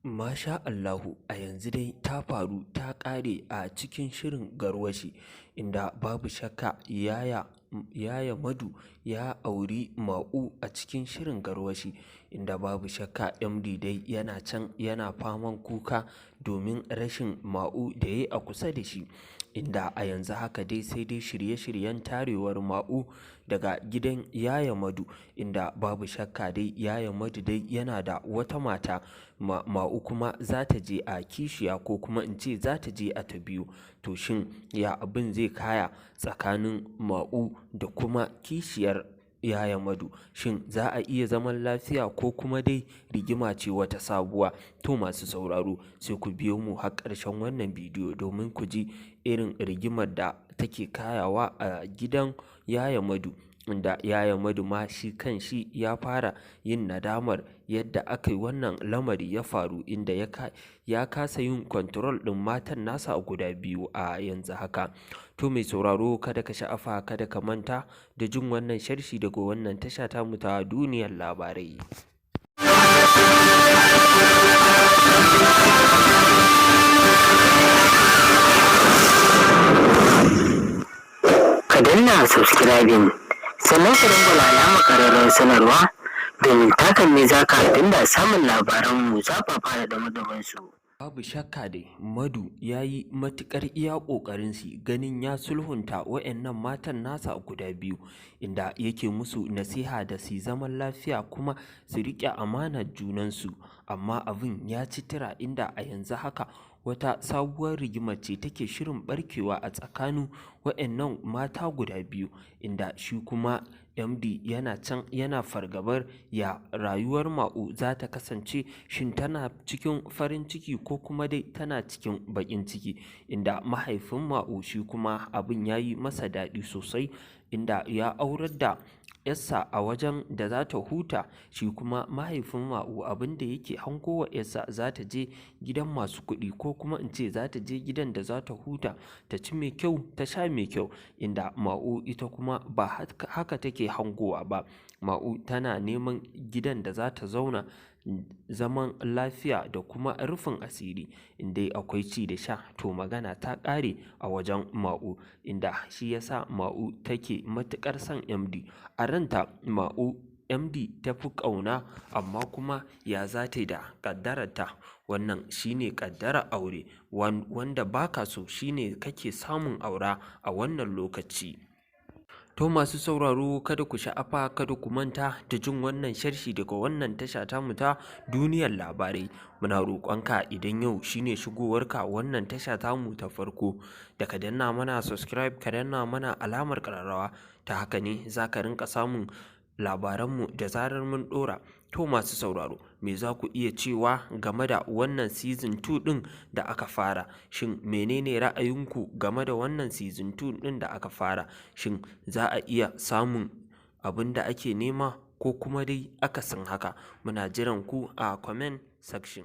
Masha Allahu, a yanzu dai ta faru ta ƙare a cikin shirin Garwashi, inda babu shakka Yaya Madu ya auri Ma'u a cikin shirin Garwashi, inda babu shakka MD dai yana can yana faman kuka domin rashin Ma'u da ya yi a kusa da shi, inda a yanzu haka dai sai dai shirye-shiryen tarewar Ma'u daga gidan Yaya Madu, inda babu shakka dai Yaya Madu dai yana da wata mata, Ma'u kuma za ta je a kishiya, ko kuma in ce za ta je a ta biyu. To shin ya abin zai kaya tsakanin Ma'u da kuma kishiyar Yaya Madu? Shin za a iya zaman lafiya ko kuma dai rigima ce wata sabuwa? To masu sauraro, sai ku biyo mu har ƙarshen wannan bidiyo domin ku ji irin rigimar da take kayawa a gidan Yaya Madu, inda Yaya Madu ma shi kan shi ya fara yin nadamar yadda aka yi wannan lamari ya faru, inda ya kasa yin control ɗin matan nasa guda biyu a yanzu haka. To mai sauraro, kada ka sha'afa, kada ka manta da jin wannan sharhi daga wannan tasha tamu ta Duniyar Labarai. Ka danna subscribing, sannan ka dangwala alamar ƙararrawar sanarwa, domin takan ne za ka dinga samun labaranmu zafafa da ɗumi su. Babu shakka dai Madu ya yi matuƙar iya ƙoƙarinsa ganin ya sulhunta wa'yannan matan nasa guda biyu, inda yake musu nasiha da su zaman lafiya kuma su riƙe amanar junansu, amma abin ya ci tura, inda a yanzu haka wata sabuwar rigimar ce take shirin ɓarkewa a tsakanin wa'yannan mata guda biyu, inda shi kuma MD yana can yana fargabar ya rayuwar Ma'u za ta kasance, shin tana cikin farin ciki ko kuma dai tana cikin baƙin ciki, inda mahaifin Ma'u shi kuma abin ya yi masa daɗi sosai, inda ya aurar da ‘yarsa a wajen da za ta huta. Shi kuma mahaifin Ma'u abin da yake hango wa ‘yarsa, za ta je gidan masu kuɗi, ko kuma in ce za ta je gidan da za ta huta, ta ci mai kyau, ta sha mai kyau, inda Ma'u ita kuma ba haka take hangowa ba. Ma'u tana neman gidan da za ta zauna zaman lafiya da kuma rufin asiri, in dai akwai ci da sha to magana ta ƙare a wajen Ma'u, inda shi ya sa Ma'u take matuƙar son MD. A ranta Ma'u MD ta fi ƙauna, amma kuma ya za ta yi da ƙaddararta? Wannan shi ne ƙaddarar aure, wanda ba ka so shi ne kake samun aura a wannan lokaci. To masu sauraro, kada ku sha'afa, kada ku manta da jin wannan sharhi daga wannan tasha tamu ta Duniyar Labarai. Muna roƙonka, idan yau shine shigowarka wannan tasha tamu ta farko, da ka danna mana subscribe, ka danna mana alamar ƙararrawa, ta haka ne za ka rinƙa samun labaranmu da zarar mun ɗora. To masu sauraro, me za ku iya cewa game da wannan season 2 ɗin da aka fara? Shin menene ra'ayinku game da wannan season 2 ɗin da aka fara? Shin za a iya samun abin da ake nema ko kuma dai akasin haka? Muna jiran ku a comment section.